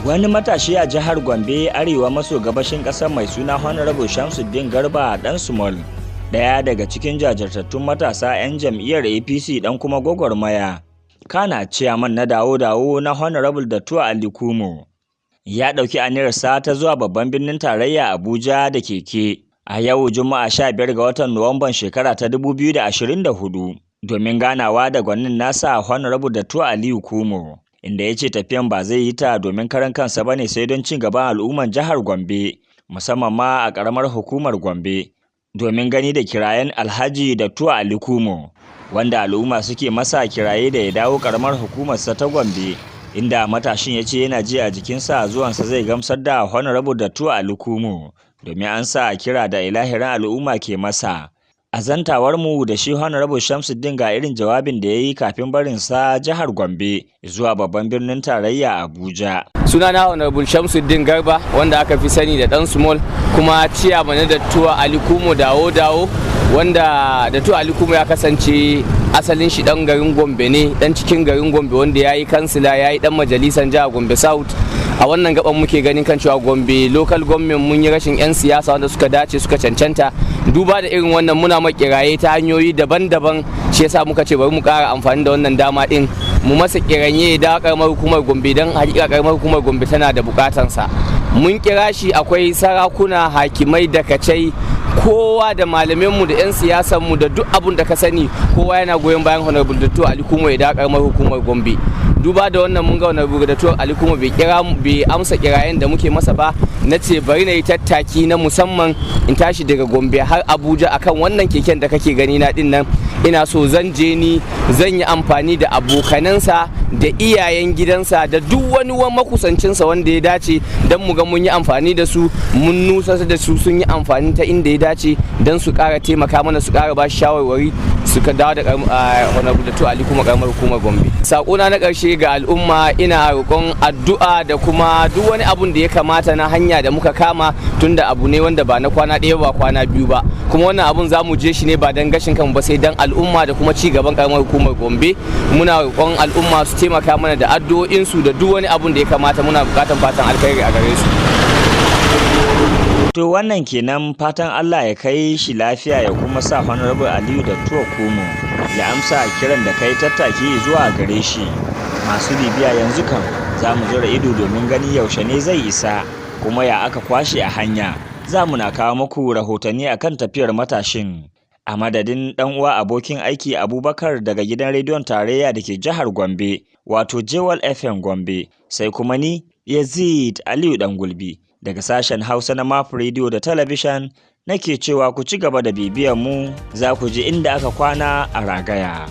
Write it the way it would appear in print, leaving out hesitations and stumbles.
Wani matashi a jihar Gombe, arewa maso gabashin ƙasar, mai suna Honorable Shamsuddin Garba Dan Small, ɗaya daga cikin jajirtattun matasa 'yan jam'iyyar APC dan kuma gwagwarmaya, kana ciyaman na dawo-dawo na Honorable Datuwa Ali Kumo, ya ɗauki aniyarsa ta zuwa babban birnin tarayya Abuja da keke a yau Juma'a 15 ga watan Nuwamban shekara ta 2024 domin ganawa da gwanin nasa Honorable Datuwa Aliyu Kumo, inda ya ce tafiyan ba zai yi ta domin karan kansa ba ne, sai don ci gaban al'umman jihar Gombe, musamman ma a ƙaramar hukumar Gombe, domin gani da kirayen Alhaji Datuwa Ali Kumo, wanda al'umma suke masa kiraye da ya dawo ƙaramar hukumarsa ta Gombe, inda matashin ya ce yana ji a jikinsa zuwansa zai gamsar da Honorable Datuwa Ali Kumo domin an sa kira da ilahirin al'umma ke masa. A zantawar mu da shi Honorable Shamsuddin, ga irin jawabin da ya yi kafin barinsa jihar Gombe zuwa babban birnin tarayya Abuja. Sunana Honorable Shamsuddin Garba, wanda aka fi sani da Dan Small, kuma ciyaman na Dattuwa Ali Kumo Dawo Dawo, wanda Dattuwa Ali Kumo ya kasance asalin shi dan garin Gombe ne, dan cikin garin Gombe, wanda ya yi kansila, ya yi dan majalisar jihar Gombe South. A wannan gaban muke ganin kan cewa Gombe Local Government mun yi rashin 'yan siyasa wanda suka dace, suka cancanta. Duba da irin wannan, muna makiraye ta hanyoyi daban-daban, shi yasa muka ce bari mu kara amfani da wannan dama din mu masa kiranye da karamar hukumar Gombe, don hakika karamar hukumar Gombe tana da bukatansa. Mun kira shi, akwai sarakuna, hakimai, dakacai, kowa da malaminmu da 'yan siyasanmu da duk abun da ka sani, kowa yana goyon bayan Honorable Dattu Ali Kumo ya da karamar hukumar Gombe. Duba da wannan, mun ga Honorable Dattu Ali Kumo bai kira, bai amsa kirayen da muke masa ba. Na ce bari na yi tattaki na musamman in tashi daga Gombe har Abuja akan wannan keken da kake gani na din nan. Ina so zan je ni zan yi amfani da abokanansa da iyayen gidansa da duk wani makusancinsa wanda ya dace, don mu ga mun yi amfani da su, mun nusa da su, sun yi amfani ta inda ya dace, don su kara taimaka mana, su kara ba shi shawarwari, suka dawo da Honorable Dattu Ali Kumo karamar hukumar Gombe. Sakona na karshe ga al'umma, ina roƙon addu'a da kuma duk wani abun da ya kamata na hanya da muka kama, tunda abu ne wanda ba na kwana ɗaya ba, kwana biyu ba. Kuma wannan abun za mu je shi ne ba don gashin kanmu ba, sai don al'umma da kuma ci gaban karamar hukumar Gombe. Muna roƙon al'umma su taimaka mana da addu'o'insu da duk wani abun da ya kamata. Muna buƙatar fatan alkhairi a gare su. To, wannan kenan. Fatan Allah ya kai shi lafiya ya kuma sa Honorable Aliyu Dattuwa Kumo ya amsa kiran da kai tattaki zuwa gare shi. Masu bibiya, yanzu kam za mu zura ido domin gani yaushe ne zai isa, kuma ya aka kwashe a hanya. Za mu na kawo muku rahotanni akan tafiyar matashin. A madadin dan uwa abokin aiki Abubakar daga gidan rediyon tarayya da ke jihar Gombe, wato Jewel FM Gombe, sai kuma ni Yazid Aliyu Dangulbi daga sashen Hausa na Map Radio da Talabishin, nake cewa ku ci gaba da bibiyan mu, za ku ji inda aka kwana a ragaya.